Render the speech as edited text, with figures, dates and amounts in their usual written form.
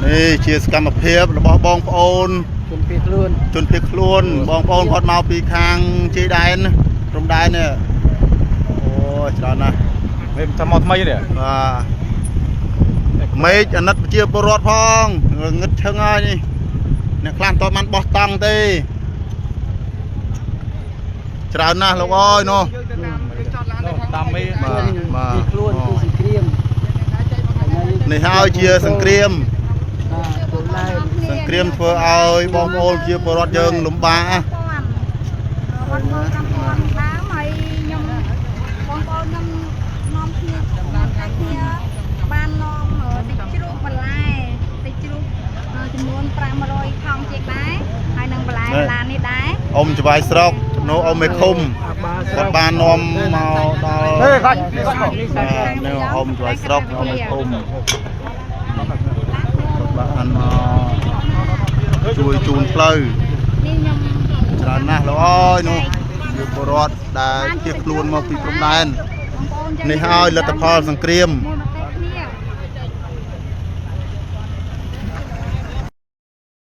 នេះជាសកម្មភាពរបស់បងប្អូន ជនភៀសខ្លួន ជនភៀសខ្លួនបងប្អូនគាត់មកពីខាងជ័យដែនព្រំដែននេះអូយច្រើនណាស់ នេះចាំមកថ្មីនេះ បាទមេឃអាណិតប្រជាពលរដ្ឋផងងឹតឈឹងហើយនេះអ្នកខ្លះមិនតបានបោះតង់ទេច្រើនណាស់លោកអើយនោះ តាមមេ បាទបាទ ភៀសខ្លួនគឺសង្គ្រាម នេះហើយជាសង្គ្រាម បាទខ្លួនដែរ សង្គ្រាមធ្វើឲ្យបងប្អូនប្រជាពលរដ្ឋយើងលំបាកណា វត្តមើល5000ដើមហើយខ្ញុំបងប្អូនខ្ញុំនាំគ្នាតែគ្នាបាននាំតិចជ្រូកបន្លែតិចជ្រូកចំនួន500ថង់ជាងដែរហើយនឹងបន្លែបន្លានេះដែរ អ៊ំច្បាយស្រុកនោះអ៊ំមេឃុំ អាបាស្រុ គាត់បាននាំមកដល់ ហេខាច់នេះខាច់ បាទនេះអ៊ំច្បាយស្រុកអ៊ំមេឃុំគាត់បានមកជួយជូនផ្លូវ នេះខ្ញុំ ច្រើនណាស់លោកអើយនោះជាពលរដ្ឋដែលភៀសខ្លួនមកពីព្រំដែននេះហើយលទ្ធផលសង្គ្រាម